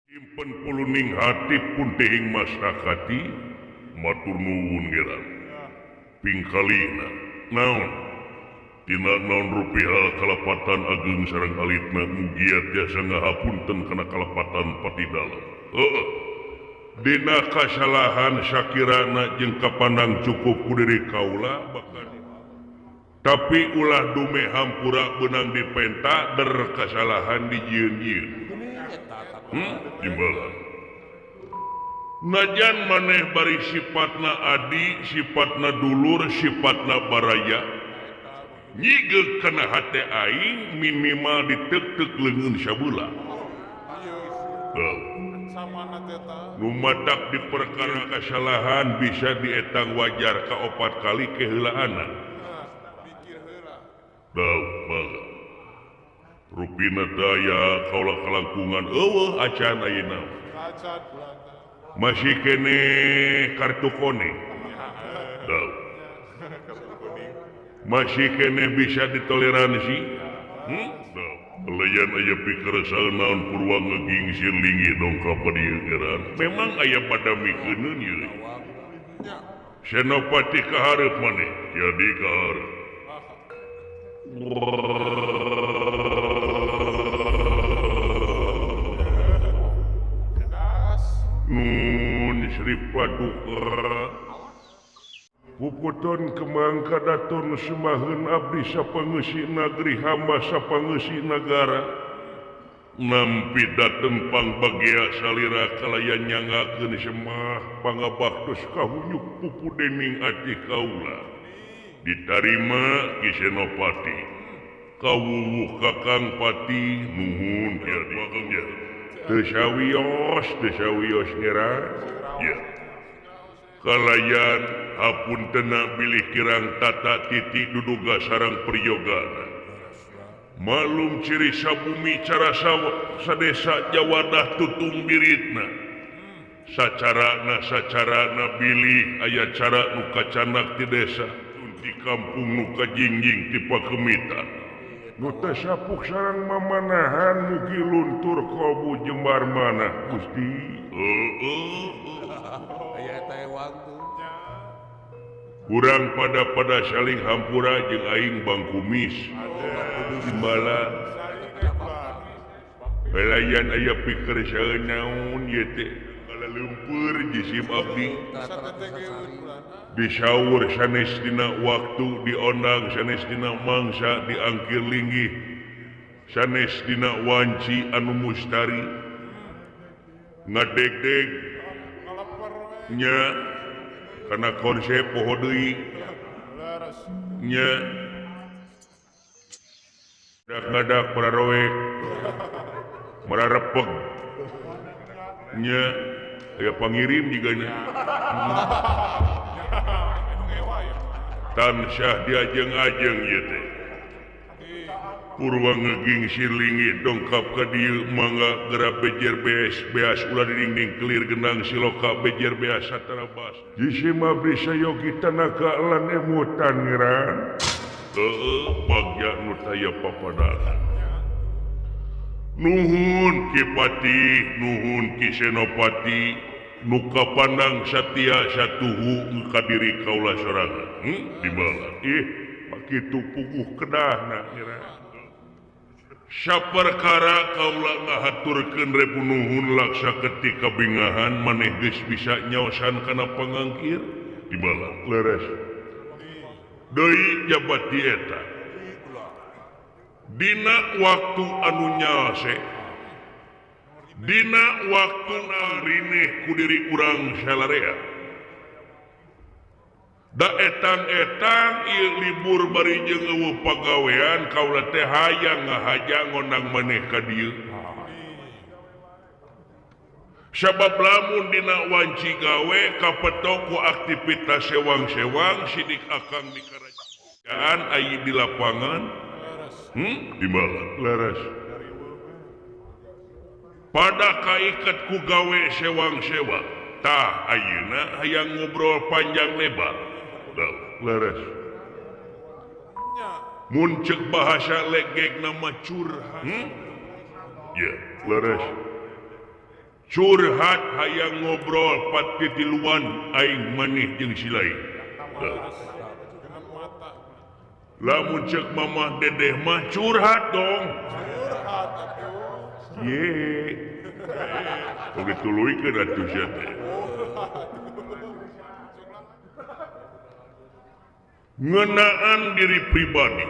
Simpen puluning hati puntihing masakati matur nuwun geran pingkalina naon tina naon rupiah kalepatan ageung sareng alitna mugia tiasa ngahapunten kana kalepatan pati dalem. Heeh. Dina kasalahan sakirana jeung kapandang cukup ku diri kaula bakal tapi ulah dume hampura beunang dipenta der kasalahan dijieun-jieun. Timbalan. Najan maneh bari sifatna adi, sifatna dulur, sifatna baraya. Nyigeuk kana hate aing minimal ditek-tek leungeun sabeula. Nu matak di perkara kasalahan bisa dietang wajar ka opat kali keheulaanna. Bau mangga. Rupina daya kaula kalangkungan eueuh acan ayeuna. Masih kene kartu kuning. Bau. Masih kene bisa ditoleransi. Bau. Belayan aya pikersal naon purwa ngegingsir linggih dongkap ka dieu geran. Memang aya pada mikeuneun ieu. Senopati kahareup maneh, jadi kahareup. Nun Sri Paduka Puputon kemang kadaton semaheun abdi sapangeusi nagri hamba sapangeusi nagara nampi dateng pangbagea salira kalayan nyangakeun semah pangabaktos kahunyuk pupu dening ati kaula ditarima Ki Senopati kawuwuh Kakang Pati nuhun kieu teu sawios ngera ya kalayan hapuntena bilih kirang tata titik duduga sarang priyogana malum ciri sabumi cara sadesa jawadah tutung biritna sacarana bilih aya cara nu kacanak ti desa di kampung nu kajingjing ti pakemitan nu teu sapuk sarang mamanahan mugi luntur kalbu jembar manah Gusti. Kurang pada saling hampura jeung aing bangkumis timbala belayan aya pikir saeun naon ieu teh lumpur jisim abdi disaur sanes dina waktu diondang sanes dina mangsa diangkir linggih sanes dina wanci anu mustari ngadegdeg nya kana konsep poho deui nya dak-dak mararoek mararepeg nya aya pangirim juga nya tansah diajeng-ajeng ieu teh purwa ngegingsir linggih dongkap ka dieu mangga geura bejer beas beas ulah dinding kelir genang siloka bejer beas satarabas jisim abdi sayogi tanaga lan emutan ngeran heueuh bagja nu taya papadaan nuhun Ki Pati nuhun Ki Senopati nu kapandang satia satuhu ka diri kaula sorangan dibalan ih kitu puguh kedahna ngira saperkara kaula ngahaturkeun rebu nuhun laksa ketika bingahan maneh geus bisa nyaosan kana pangangkir dibalan leres deui jabat di eta dina waktu anu nyalse dina waktu rineh ku diri urang salarea da etang-etang ieu libur bari jeung eueuh pagawean kaula teh hayang ngahaja ngondang maneh ka dieu sabab lamun dina wanci gawe kapetok ku aktivitas sewang-sewang sidik akang di kerajaan aya di lapangan dibalan leres pada kaiket ku gawe sewang-sewang tah ayeuna hayang ngobrol panjang lebar leres mun ceuk bahasa legek nama curhat ya leres Curhat hayang ngobrol patitiluan aing maneh jeung si lain. Lamun cek mamah dedeh mah curhat dong. Curhat atuh. Ye. Oge tuluykeun atuh sia teh. Ngeunaan diri pribadi.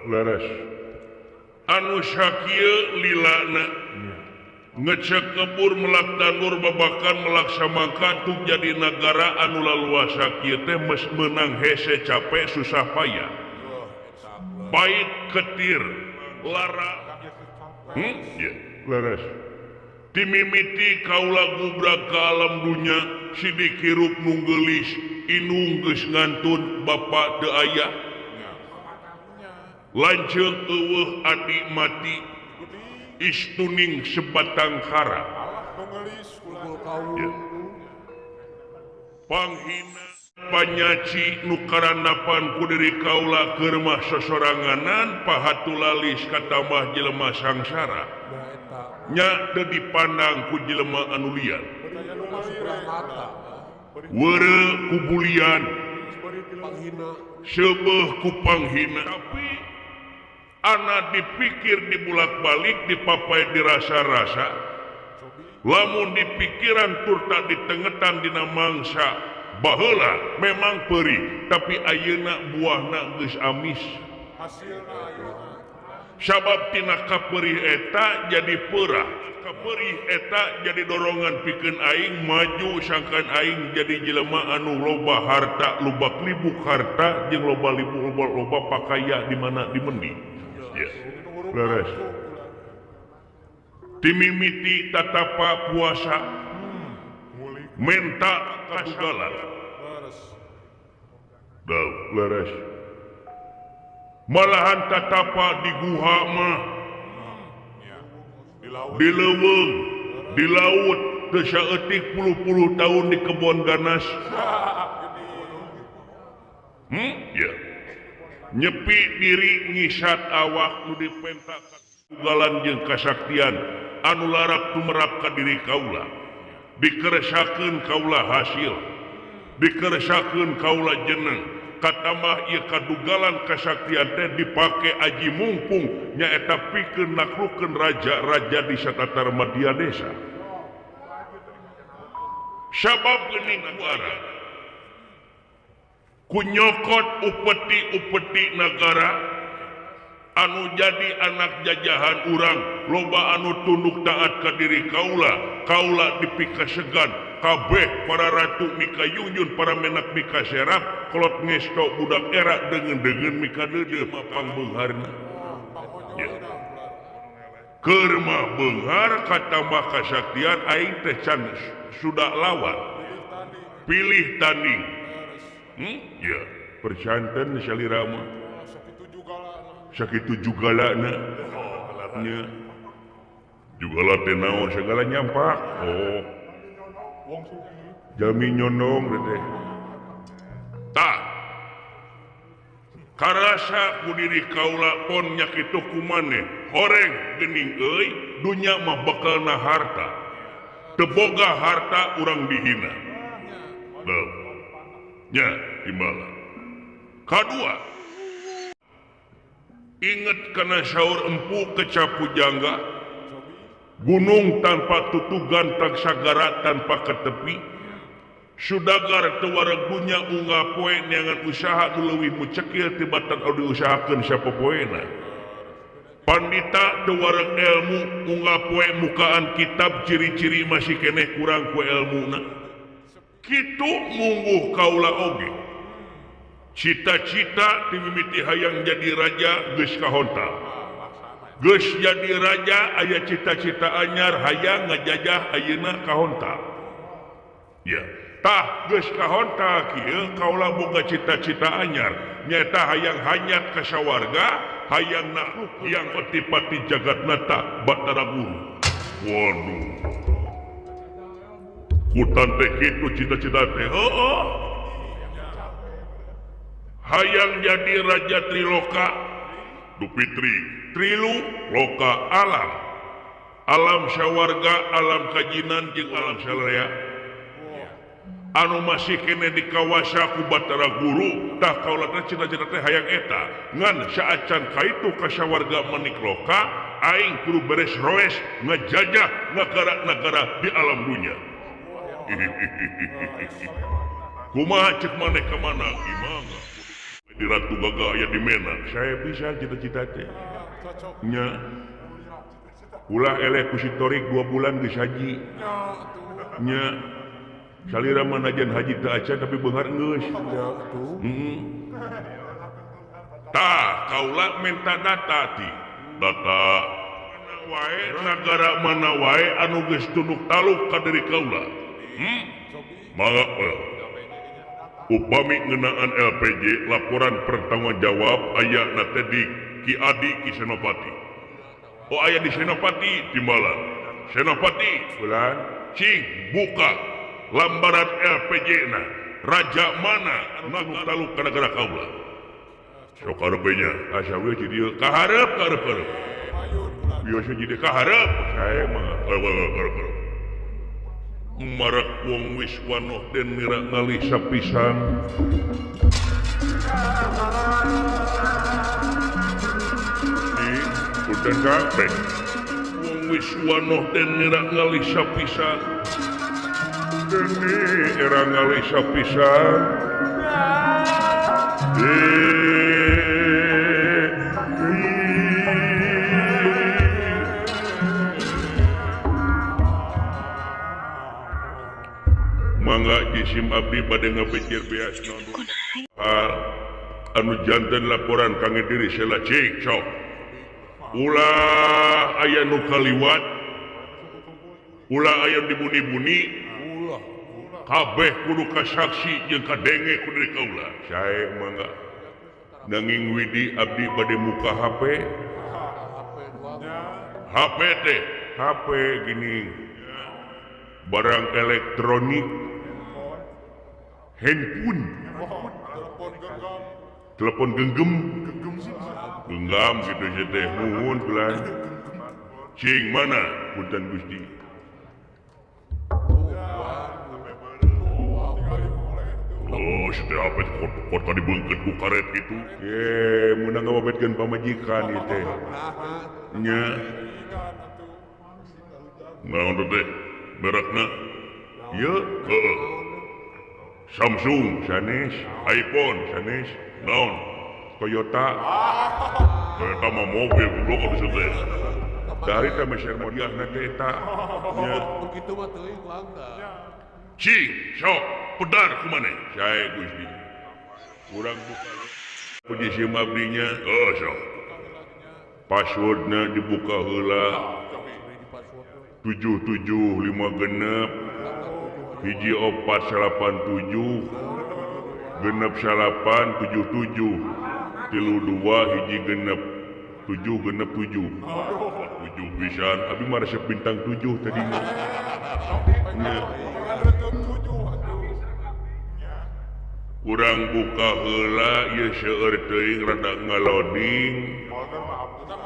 Leres. Anu sakieu lilana ngecek kebur melak tandur babakan melak samangka tuk jadi negara anu laluasa kieu teh mes meunang hese capek susah payah. Pait ketir lara. Leres. Timimiti kaula gubrak ka alam dunya sidik hirup nu geulis inung geus ngantun bapa teu aya. Lanceuk eueuh adi mati istuning sebatang kara. Ya. Panghina panyaci nu karanapan ku diri kaula keur mah sosoranganan pahatulalis katamah jelema sangsara. Nya teu dipandang ku jelema anu lian. Weureu ku bulian, seubeuh ku panghina. Tapi anak dipikir dibulak-balik dipapai dirasa-rasa lamun dipikiran turta ditengetan dina mangsa baheula memang perih tapi ayeuna buahna geus amis sabab tina kaperih eta jadi peurah kaperih eta jadi dorongan pikeun aing maju sangkan aing jadi jelema anu loba harta lubak libuk harta jeung loba libuk loba pakaya di mana di mendi. Ya. Leres. Timimiti tatapa puasa menta kasugalan. Leres. Malahan tatapa di guha mah di leuweung, di laut teu saeutik puluh-puluh tahun di kebon ganas. Ya. Nyepi diri ngisat awak nu dipenta kadugalan jeung kasaktian anu larap tumerap ka diri kaula dikeresakeun kaula hasil dikeresakeun kaula jeneng katamah ieu kadugalan kasaktian teh dipake aji mungpung nyaeta pikeun naklukeun raja-raja di satatar madya desa sabab geuning ku arah kunyokot upeti-upeti nagara anu jadi anak jajahan urang loba anu tunduk taat ka diri kaula kaula dipikasegan kabeh para ratu mika yunyun para menak mika serap kolot ngesto budak era deungeun-deungeun mika deudeuh mapang beungharna ya. Keur mah beunghar katambah kasaktian aing teh can sudah lawan pilih tanding. Ya, percanten salira mah. Sakitu jugalana. Nya. Jugala teh naon sagala nyampak. Oh. Jami nyondong teh. Tah. Karasa ku diri kaula pon nya kitu kumaneh. Horeng geuning euy, dunya mah bekalna harta. Teu boga harta urang dihina. Leuh. Nya timbala. Kadua, inget kana saur empu kecapu jangga, gunung tanpa tutugan taksagara tanpa ketepi, sudagar teu waregunya unggal poe neangan usaha nu leuwih mucekil tibatan anu diusahakeun sapopoena. Pandita teu wareg ilmu unggal poe mukaan kitab ciri-ciri masih keneh kurang ku elmuna. Kitu mungguh kaula oge cita-cita timimiti hayang jadi raja geus kahontal geus jadi raja aya cita-cita anyar hayang ngajajah ayeuna kahontal ya tah geus kahontal kieu kaula boga cita-cita anyar nyaeta hayang hanyat ka sawarga hayang nakluk yang otipati jagatnata Batara Guru. Waduh hutan teh kitu cita-cita teh heueuh hayang jadi raja Triloka Dupitri Trilu Loka alam Alam sawarga, alam kajinan jeung alam salaya. Anu masih kene dikawasa ku Batara Guru, tah kaula teh cita-cita teh hayang eta. Ngan saacan kaitu ka sawarga manikloka, aing kudu beres roes ngajajah nagara-nagara di alam dunya. Kumaha cek maneh ka mana? Imanga. Di Ratu Gaga aya di Menak. Saya bisa cita-cita teh. Nya. Ulah eleh ku si Torik 2 bulan geus haji. Nya. Salira mah najan haji teu acan tapi beunghar geus. Heeh. Tah, kaula minta data ti. Data mana wae nagara mana wae anu geus tunduk taluk ka diri kaula. Mangga upami ngeunaan LPJ laporan pertanggungjawab aya na teh di Ki Adi Ki Senopati. Oh aya di Senopati timbalan. Senopati bulan cing buka lambaran LPJ na raja mana anu taluk ka nagara kaula. Sok karepe nya asa we di dieu kaharep karep karep. Biasa jadi kaharep saya mah karep. Marak wong wis wanoh den nira ngalih sapisan. Di punten kabeh. Wong wis wanoh den nira ngalih sapisan. Dene era ngalih sapisan. Mangga jisim abdi bade ngapikir beas hal anu janten laporan kangge diri sela cik sok ulah aya nu kaliwat ulah aya dibuni-buni kabeh kudu kasaksi jeung kadenge ku diri kaula sae mangga nanging widi abdi bade muka HP HP teh HP gini barang elektronik handphone, telepon genggam, genggam gitu teh nuhun bulan. Cing mana punten Gusti. Oh, sudah apa kota dibengket ku karet gitu. Ye, meunang ngawabetkeun pamajikan ieu teh. Nya. Naon teh? Merekna? Ieu, heeh. Samsung sanes, iPhone sanes, naon? Toyota. Toyota mah mobil goblok atuh teh. Dari teh meser modiahna teh eta. Nya. Begitu mah teuing mangga. Cing, sok pedar ku maneh. Sae Gusti. Urang buka puji sim abdinya. Oh, sok. Passwordna dibuka heula. 775 genep. 1 4 8 7 genep 8 7 7 3 2 1 genep 7 genep 7 7 pisan abi mah resep bintang 7 tadi mah. Urang buka heula ieu seueur teuing rada ngaloading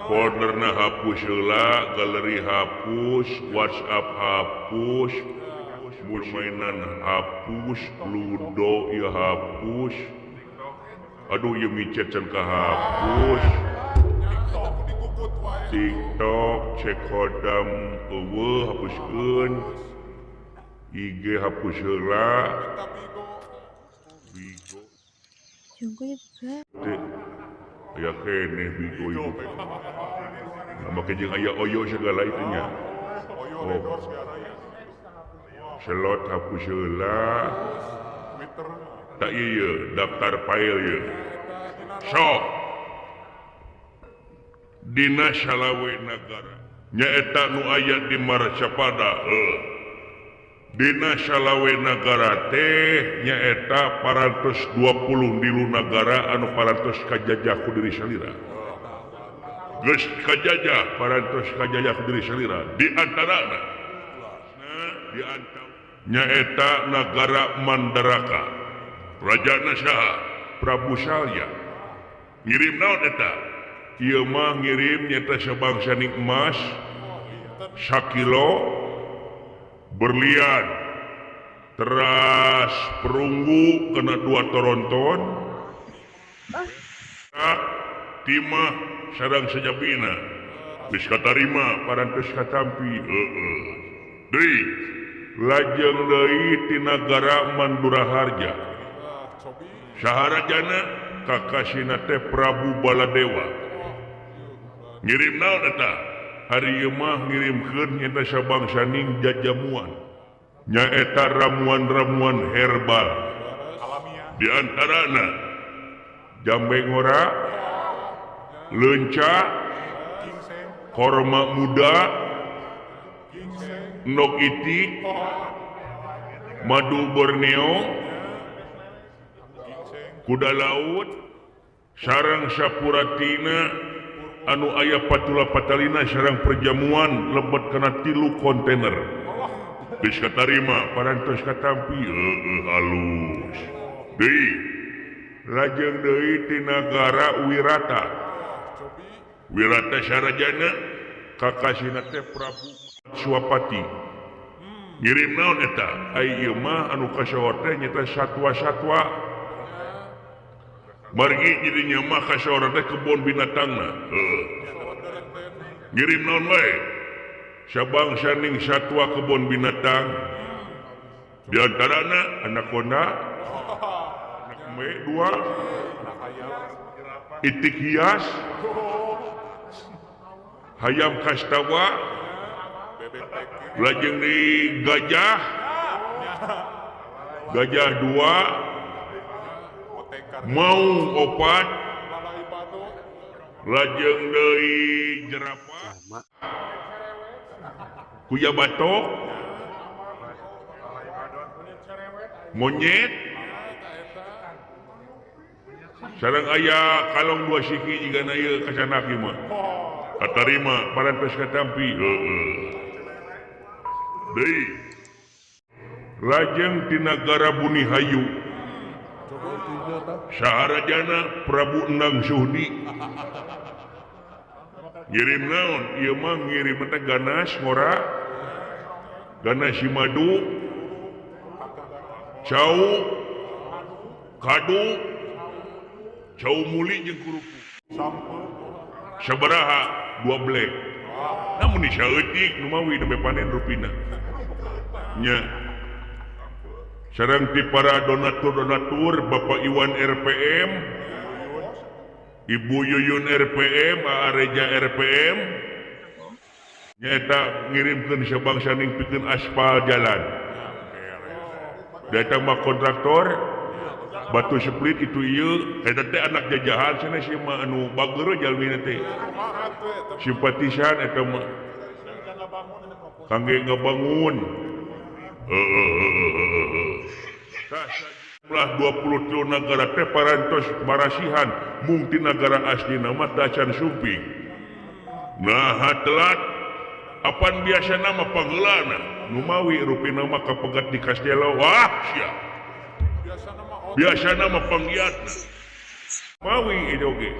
folderna hapus heula, galeri hapus, WhatsApp hapus, permainan hapus, ludo ya hapus, aduh ya micet can kahapus, TikTok cek hodam eueuh hapuskeun, IG hapus heula, Bigo teh aya keneh Bigo ieu, make jeung aya oyo segala itu nya. Oh. Selot hapus heula. Tak ieu daftar file ieu. Sok. Dina salawe nagara. Nyaeta nu aya di Marcapada heuh. Dina salawe nagara teh nyaeta parantos 20 dilu nagara anu parantos kajajah ku diri salira. Geus kajajah parantos kajajah ku diri salira di antarana. Di antara nyaeta nagara Mandaraka rajana saha Prabu Salya ngirim naon eta ieu mah ngirim nyaeta sabangsa emas Sakilo berlian teras perunggu kena 2 toronton timah sareng sajabina geus katarima parantos katampi heeh deui lajeng deui ti nagara Manduraharja saharajana kakasina teh Prabu Baladewa ngirim naon eta hari ieu mah ngirimkeun nyata sabangsaning jajamuan nyaeta ramuan-ramuan herbal di antarana jambe ngora leunca korma muda nok itik madu Borneo kuda laut sareng sapuratina anu aya patula patalina sareng perjamuan lebet kana 3 kontainer geus katarima parantos katampi heueuh halus deui lajeng deui ti nagara Wirata Wirata sarajana kakasina teh Prabu Suwapati ngirim naon eta ai ieu mah anu kasohor teh nyaeta satwa-satwa margi jadinya mah kasohor teh kebon binatangna heuh ngirim naon wae sabangsaning satwa kebon binatang di antarana anaconda anak me 2 itik hias hayam kastawa lajeng di gajah gajah 2 mau 4 lajeng deui jerapah kuya batok monyet sareng aya kalong 2 siki jigana ieu kacanaki mah katarima parantos katampi heueuh deui lajeng ti nagara Buni Hayu saharajana Prabu Endang Suhdi ngirim naon ieu mah ngirim teh ganas ngora ganas madu cau kadu cau muli jeung kerupuk sabaraha 2 blek namun saeutik nu mawi nembe panen rupina nya sareng ti para donatur-donatur Bapak Iwan RPM Ibu Yuyun RPM AA Reja RPM nyaeta ngirimkeun sabangsaning pikeun aspal jalan datang mah kontraktor batu split itu ieu eta teh anak jajahan cenah si mah anu bageur jalmina teh simpatisan eta mah kangge ngabangun tah jumlah 23 nagara teh parantos marasihan mung ti nagara aslina mah tacan sumping nah telat apan biasana mah pangheulana nu mawi rupina mah kapegat di kastelo wah sia biasana mah panggiatna mawi ieu oge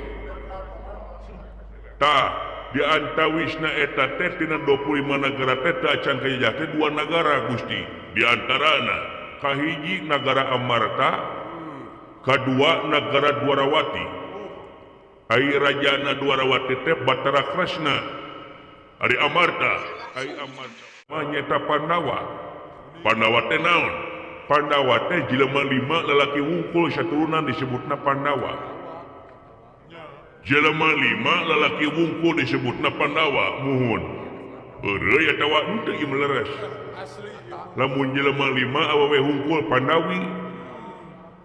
tah di antawisna eta teh tina 25 nagara teh teu acan kajajah teh 2 nagara Gusti di antarana kahiji nagara Amarta kadua nagara Dwarawati ai rajana Dwarawati teh Batara Kresna ari Amarta ai Amarta mah nyaeta Pandawa Pandawa teh naon Pandawa teh jelema 5 lalaki wungkul saturunan disebutna Pandawa jelema 5 lalaki wungkul disebutna Pandawa muhun eureui atawa henteu ieu meleres lamun jelema 5 awewe hungkul Pandawi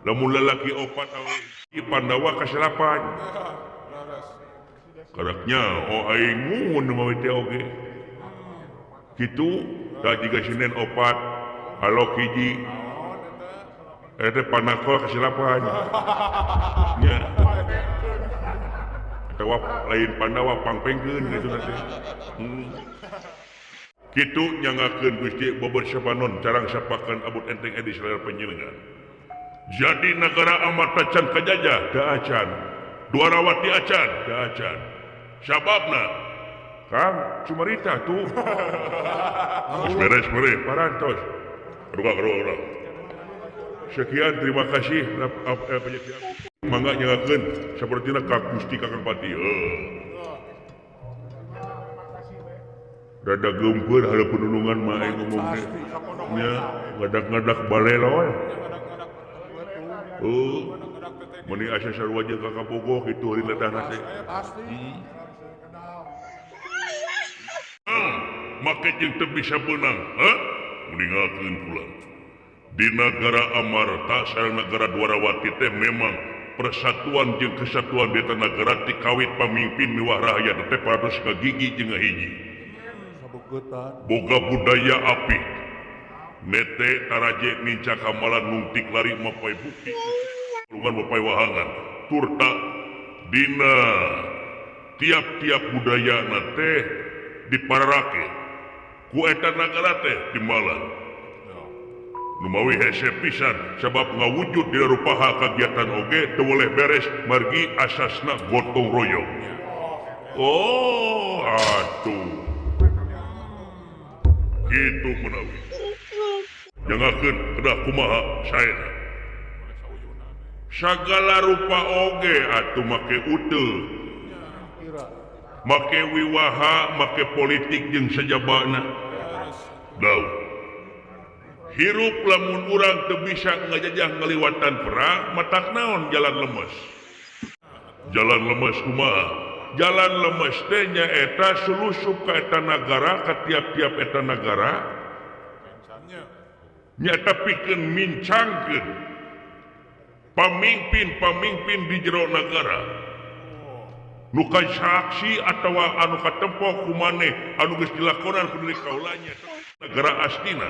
lamun lalaki 4 awewe Pandawa kasalapan karaknya oh aing muhun nu mawi teh oge kitu tah jiga sinen 4 alok hiji eta panakol kasalapan nya atawa lain Pandawa pangpengkeun kitu teh kitu nyangakeun Gusti bobot sapanon carang sapakan abut enteng edi selera panjenengan jadi nagara Amarta can kajajah da acan Dwarawati acan da acan sababna Kang cumarita tuh. Beres beres parantos. Ruga. Sekian terima kasih penyaksian. Mangga nyangakeun sapertina ka Gusti Kakang Pati. Rada geumpeur hareupeun nunungan mah aing ngomong teh. Nya ngadak-ngadak balelo. Oh. Meni asa sarua jeung ka Kapogoh kitu hari ledahna teh. Make jeung teu bisa beunang, ha? Uningakeun pulang. Di nagara Amarta sareng nagara Dwarawati teh memang persatuan jeung kesatuan di nagara ti kawit pamimpin miwah rakyat teh parantos kagigi jeung ngahiji. Boga budaya apik. Nete taraje ninca kamalan nungtik lari mapai bukti. Lungan mapai wahangan. Turta dina tiap-tiap budaya na teh dipararake ku eta nagara teh dimalan. Numawi hese pisan sabab ngawujud dina rupaha kagiatan oge teu boleh beres margi asasna gotong royong. Oh, atuh. Kitu menawi. Jangakeun kedah kumaha saena. Sagala rupa oge atuh make uteuh. Make wiwaha, make politik jeung sajabana. Dau. Hirup lamun urang teu bisa ngajajah ngaliwatan perang, matak naon jalan lemes. Jalan lemes kumaha? Jalan lemes teh nyaeta sulusup ka eta nagara, ka tiap-tiap eta nagara. Nyaeta pikeun mincangkeun pamimpin-pamimpin di jero nagara. Nu kasaksi atawa anu katempo ku maneh anu geus dilakonan ku deui kaulanya nagara Astina.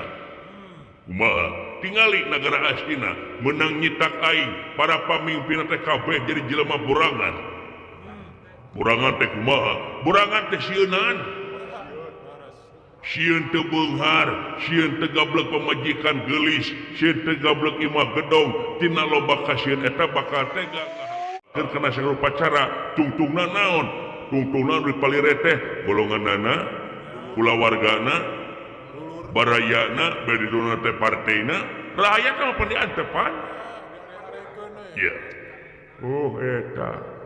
Kumaha? Tingali nagara Astina menang nyitak aing para pamimpin teh kabeh jadi jelema burangan. Burangan teh kumaha? Burangan teh sieunan. Sieun teu beunghar, sieun teu gablek pamajikan geulis, sieun teu gablek imah gedong, tina loba kasieun eta bakal tega. Keur kana sarupa cara tungtungna naon? Tungtungna nu dipalire teh golonganana, kulawargana, barayana, bediduna teh partena, rakyat mah pan diantepan. Ya. Oh eta.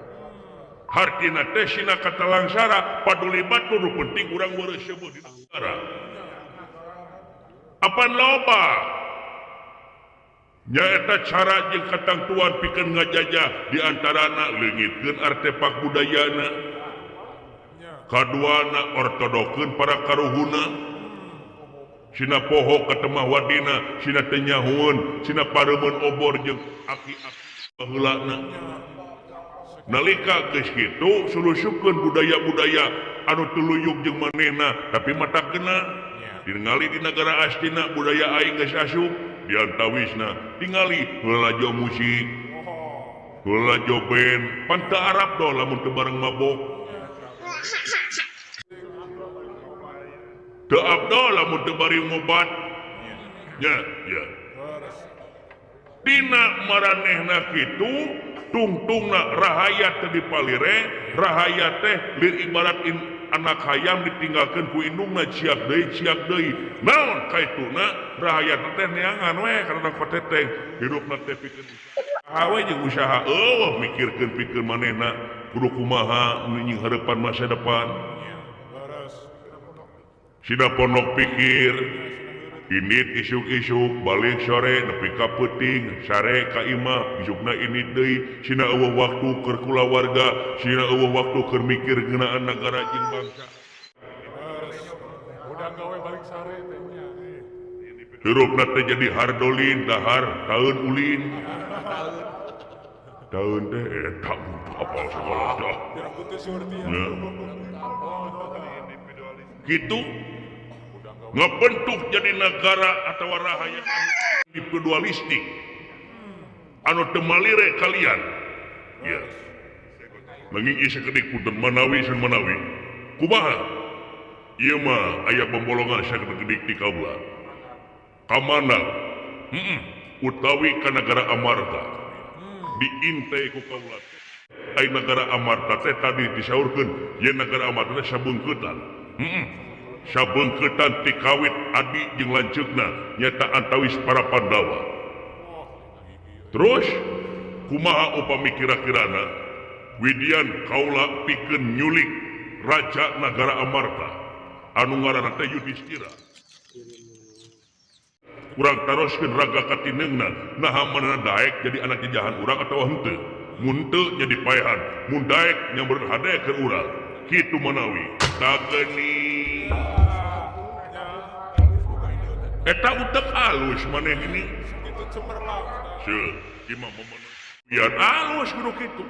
Hartina teh sina kata langsara paduli batur nu penting urang weureuh seueuh di negara. Apan loba nyaeta cara jeung katangtuan pikeun ngajajah di antarana leungitkeun artefak budayana, kaduana ortodokeun para karuhuna, sina poho ka temah wadina, sina teu nyahueun, sina pareumeun obor jeung aki-aki baheulana. Nalika geus kitu sulusupkeun budaya-budaya anu tuluyug jeung manehna tapi mata kena tingali di nagara Astina budaya aing geus asup diantawisna tingali lalajo musik lalajo band pan teu Arab doh lamun teu bareng mabok teu abdo lamun teu bari ngobat nya ya tina maranehna kitu tungtungna rahayat teh dipalire rahayat teh lir ibarat anak hayam ditinggalkeun ku indungna ciak deui naon kaituna rahayat teh neangan we karena koteteng hirupna teh pikeun usaha we jeung usaha eueuh mikirkeun pikeun manehna kudu kumaha nu hareupan masa depan sida pondok pikir init isuk-isuk balik sore nepi ka peuting sare ka imah isukna init deui sina eueuh waktu keur kulawarga sina eueuh waktu keur mikir ngeunaan nagara jeung bangsa. Udang gawe balik sare teh nya. Hirupna teh jadi hardolin dahar taeun ulin. Taeun teh eta apal segala dah. Kitu ngebentuk jadi negara atau rahayat individualistik anu teu malire kalian ya menging sakedik punten manawi san manawi kumaha ieu mah aya pembolongan sakedik di kaula ka mana utawi ka nagara Amarta diintai ku kaula Ai negara Amarta teh tadi disaurkeun yen negara Amarta teh sabeungkeutan. Heeh. Sabeungkeutan ti kawit adi jeung lanceukna nyata antawis para Pandawa. Terus kumaha upami kira-kirana Widian kaula pikeun nyulik raja negara Amarta anu ngaranna teh Yudhistira. Kurang taroskeun raga katineungna naha manehna daek jadi anak jajahan urang atawa henteu. Mun teu jadi paehan, mun daek nya meureun hade keur urang. Kitu manawi. Tageni. Eta utek alus maneh ini. Itu cemerlang. Seuh, imam momen. Biar alus kudu kitu.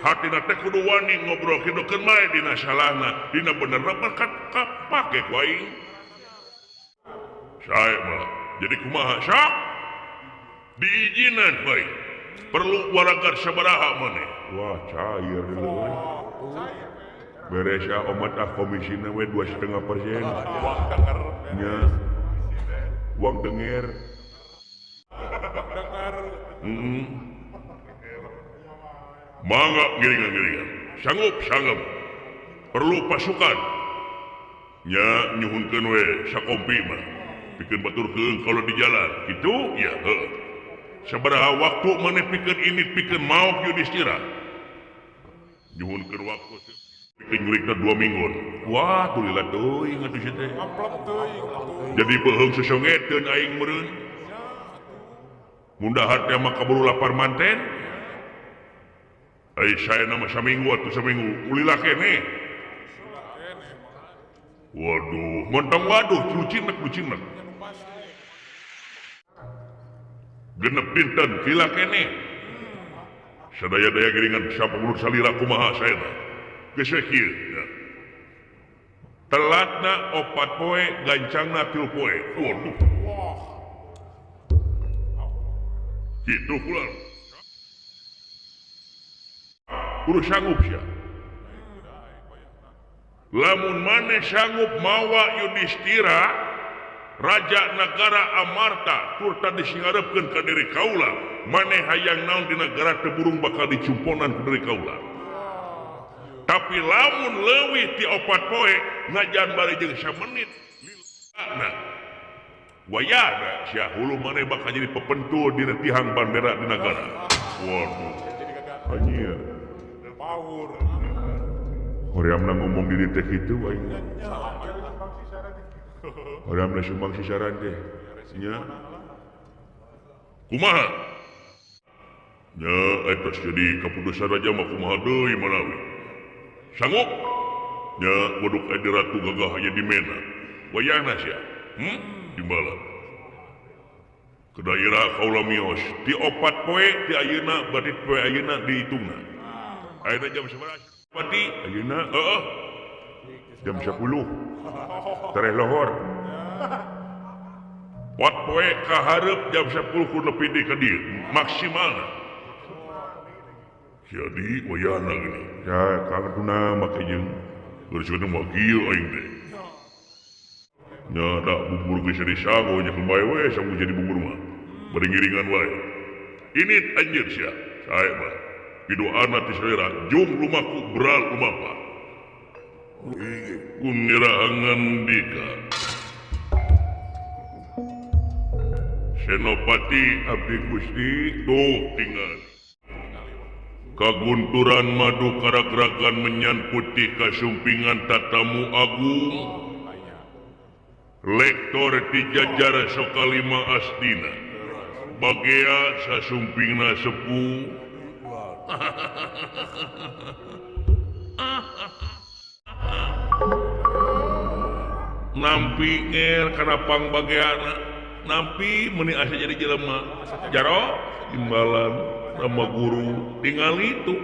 Hatina teh kudu wani ngobrol kitu keun bae dina salahna, dina benerna berkat kapake ku aing. Sae mah. Jadi kumaha sok? Diizinan bae. Perlu waragar sabaraha maneh. Wah, cair deui. Beres ah omat ah komisina we 2,5%. Uang denger. Nya. Uang denger. Denger. Heeh. Mangga giringan-giringan. Sanggup, sanggup. Perlu pasukan. Nya nyuhunkeun we sakompi mah. Pikeun batur keung kalau di jalan. Kitu? Ya, heuh. Sabaraha waktu maneh pikeun ini pikeun maok Yudhistira. Nyuhunkeun waktu pikeun nyulikna 2 minggu. Wah, tulila teuing atuh sia teh. Amplop teuing atuh. Jadi beuheung sesongeteun aing meureun. Mun dahar teh mah kaburu lapar manten. Ai saya nama saminggu atuh saminggu ulila keneh. Waduh, montong waduh lucinek. Genep dinten lila keneh. Sadaya-daya giringan siapa menurut salira kumaha saena. Geus we kieu. Telatna 4 poe, gancangna 3 poe. Waduh. Kitu kula. Kudu sanggup sia. Lamun maneh sanggup mawa Yudhistira raja negara Amarta turta disingarepkeun ka diri kaula, maneh hayang naon di negara teu burung bakal dicumponan ku diri kaula. Tapi lamun leuwih ti 4 poe najan bari jeung samenit lilana wayana sia hulu maneh bakal jadi pepentul dina tihang bandera di negara. Waduh. Anjir. Power. Horeamna ngomong diri teh kitu aing. Horeamna sumbang sisaran teh. Nya. Kumaha? Nya eta jadi kaputusan raja mah kumaha deui manawi. Sanggup? Nya waduk aya ratu gagah aya di mena. Wayahna sia. Timbalan. Ke daerah kaula mios ti 4 poe ti ayeuna bari poe ayeuna dihitungna. Ayeuna jam 11. Pati ayeuna heeh. Jam 10. Tereh lohor. Wat poe ka hareup jam 10 ku nepi di ka dieu maksimalna. Jadi wayahna geuning. Ya kaguna make jeung geus mah kieu aing teh. Nya da bubur geus disango nya keun bae we sangu jadi bubur mah. Bari ngiringan wae. Ini anjir sia. Sae mah. Pidoana ti selera jung lumaku beral lumapa. Kuniraangan dika. Senopati abdi Gusti tuh tinggal. Kagunturan madu karagragan menyan putih kasumpingan tatamu agung. Lektor di jajar Sokalima Asdina. Bagea sasumpingna sepuh. Nampi nger kana pangbageana. Nampi meuni asa jadi jelema. Jaro imbalan sama guru tingali itu.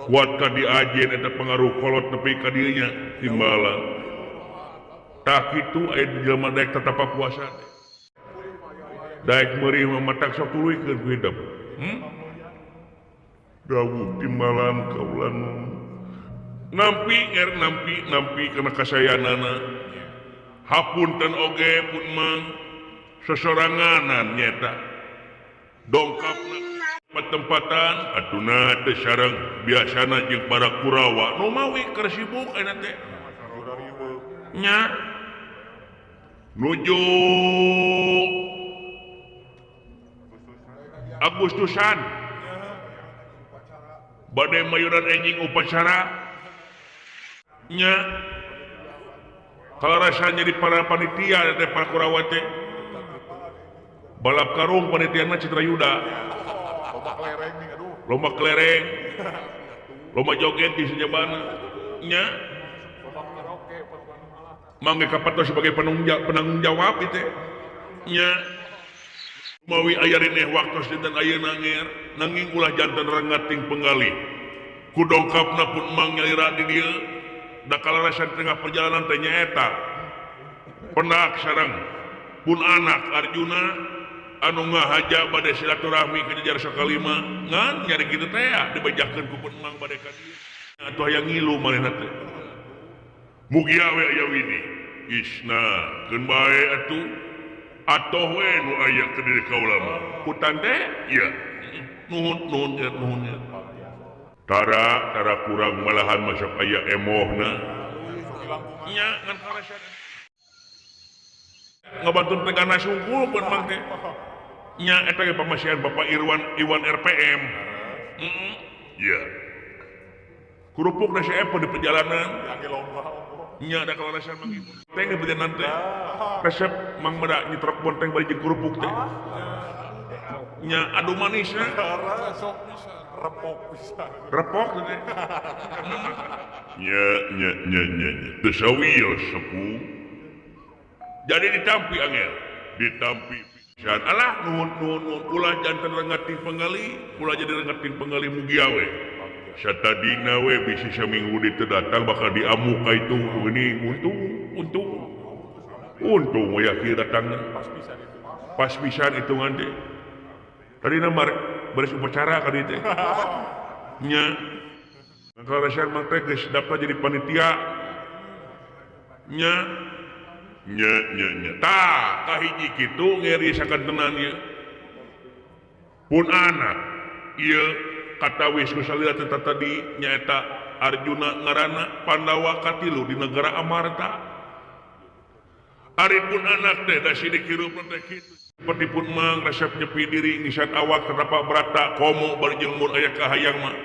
Kuat ka diajen eta pengaruh kolot nepi ka dieu nya timbalan. Tah kitu aya jelema daek tatapa puasa. Daek meurih mah matak sok tuluy ku hidup. Dawuh timbalan kaulan nampi nger nampi nampi kana kasayanana. Hapunten oge pun mang sesoranganan nyeta. Dongkapna Tempatan atuna teh sareng biasana jeung para Kurawa nu mawi keur sibuk ayeuna teh nya nuju Agustusan bade mayuran enjing upacara nya kalau rasanya di para panitia teh para Kurawa teh balap karung panitiana Citra Yuda lomba kelereng lomba joget di sejabana nya mangge kapato sebagai penanggung jawab itu nya mawi aya rineh waktos dinten ayeuna nger nanging ulah janten rengating penggalih ku dongkapna pun mang nyalira di dieu da kalarasan tengah perjalanan teh nyaeta pendak sareng pun anak Arjuna anu ngahaja bade silaturahmi ka jajar sakalima ngan nyari kitu teh dibejakeun ku pun mang bade ka dieu atuh hayang ngilu manehna teh mugia we aya widi isna keun bae atuh atoh we nu aya ke diri kaula mah kutan teh ieu nuhun nuhun ya nuhun ya tara tara kurang malahan masuk aya emohna nya ngan karasan ngabantu tegana sungkul pun mang teh nya eta ge pamasihan Bapak Irwan Iwan RPM iya kerupuk nasi epo di perjalanan nya ada kalarasan mang ibu teh di perjalanan teh resep mang meda nyetrok bonteng bari jeung kerupuk teh nya adu manisna repok pisan repok teh nya nya nya nya teu sawios sepuh jadi ditampi angel ditampi pisan alah nuhun nuhun nuhun ulah janten rengating penggali ulah jadi rengating penggali mugia we satadina we bisi saminggu dieu datang bakal diamuk ka itu geuning untung untung untung we yakin datangna pas pisan hitungan teh tadina beres upacara ka dieu teh nya kalaresan mah teh geus daftar jadi panitia nya nya nya nya tah kahiji kitu ngeri sakantenan ieu pun anak ieu katawis ku salira teh tadi nyaeta Arjuna ngaranna Pandawa katilu di negara Amarta ari pun anak teh da sidik hirup teh kitu seperti pun mang resep nyepi diri ngisat awak tetapak berata komo bari jeung mun aya kahayang mah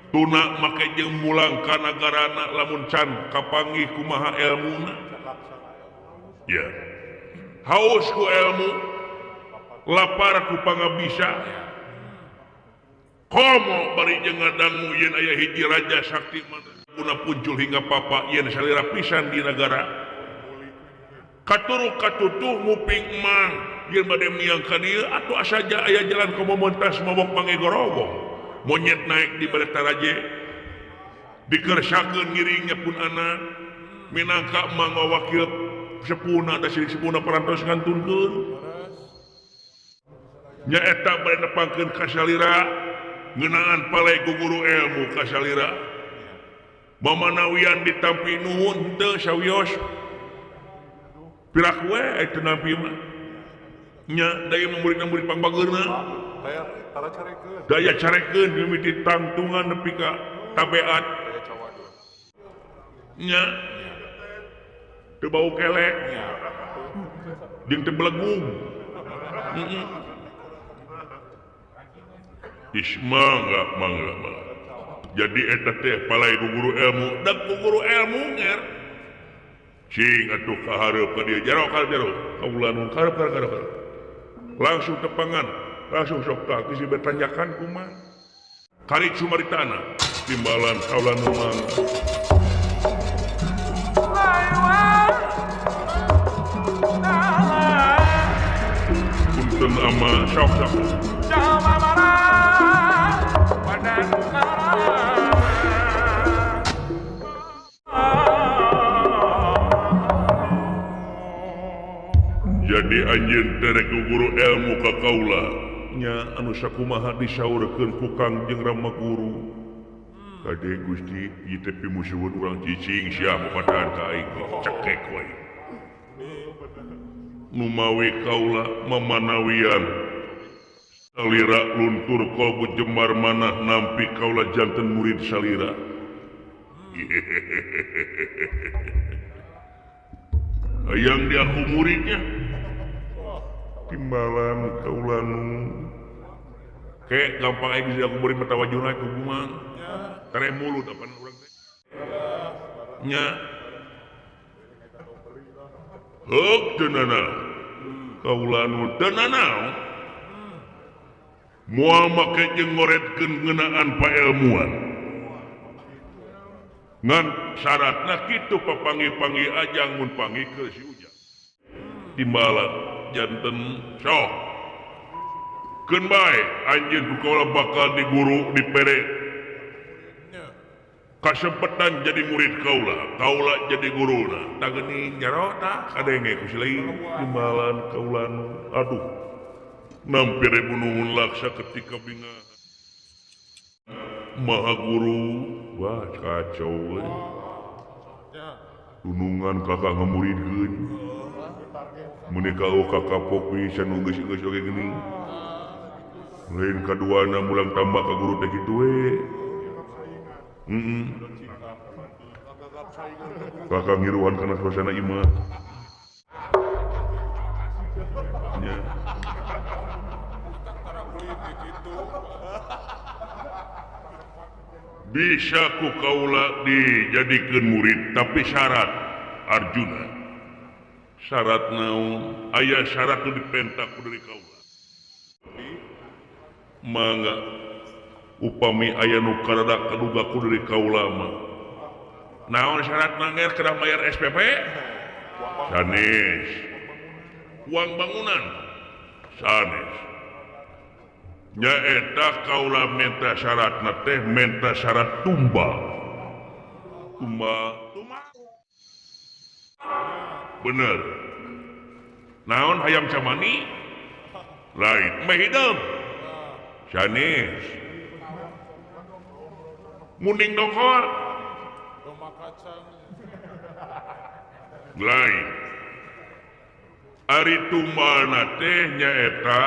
tuna make jeung mulang ka nagarana lamun can kapanggih kumaha elmuna ya haus ku ilmu lapar ku pangabisa komo bari jeung ngadangu yen aya hiji raja sakti guna puncul hingga papa yen salira pisan di nagara katuru katutuh nguping mang yen bade miang ka dieu atuh asaja aya jalan komo mentas mobok mangegorobong monyet naik di bade taraje dikersakeun ngiringnya pun anak minangka mang wakil sepuna da sirik sepuna parantos ngantunkeun nyaeta bade nepangkeun ka salira ngeunaan palai ku guru ilmu ka salira mamanawian ditampi nuhun teu sawios piraku we teu nampi mah nya da ieu murid-murid pangbageurna daya carekeun mimiti tangtungan nepi ka tabeat nya teu bau kelek jeung teu belegung Isma mangga mangga jadi eta teh palai ku guru ilmu da ku guru ilmu nger cing atuh ka hareup ka dieu jero ka jero kaula nu karep karep langsung tepangan langsung sok tah geus ditanyakan kumaha kari cumaritana timbalan kaula nu mangga punten ama sok sok jadi anjeun teh ku guru ilmu ka kaula nya anu sakumaha disaurkeun ku Kangjeng Rama Guru kade Gusti ieu teh pimusuhun urang cicing sia papadaan ka aing cekek we nu mawi kaula mamanawian Salira luntur kalbu jembar manah nampi kaula janten murid salira. Hayang diaku muridnya. Timbalan kaula nu kayak gampang aja bisa aku murid mata wajuna ku gumang. Tere mulut apaan urang teh. Nya. Heuk teu nanaon. Kaula nu teu nanaon. Moal make jeung ngoretkeun ngeunaan paelmuan. Ngan syaratna kitu papanggih-panggih ajang mun panggih ke si Ujang. Timbalan janten sok. Keun bae anjeun ku kaula bakal diguru dipere. Kasempetan jadi murid kaula, kaula jadi guruna. Tah geuning jaro tah kadenge ku si lain. Timbalan kaula nu aduh. Nampi ribu nuhun laksa ketika bingah maha guru wah kacau we. Dunungan kakak ngamuridkeun mun ka kakak pok pisan nu geus-geus oge geuning lain kaduana mulang tambah ka guru teh kitu we. Heeh. Kakak ngiruan kana suasana imah nya. Bisa ku kaula dijadikeun murid tapi syarat Arjuna. Syarat naon? Aya syarat nu dipenta ku dari kaula. Mangga upami aya nu karada kaduga ku dari kaula mah. Naon syaratna nger kedah mayar SPP? Sanes. Uang bangunan? Sanes. Nyaeta kaula minta syaratna teh minta syarat tumbal. Tumbal. Bener. Naon hayam camani? Lain. Meh hideung. Sanes. Munding dongkol. Lain. Ari tumbalna teh nyaeta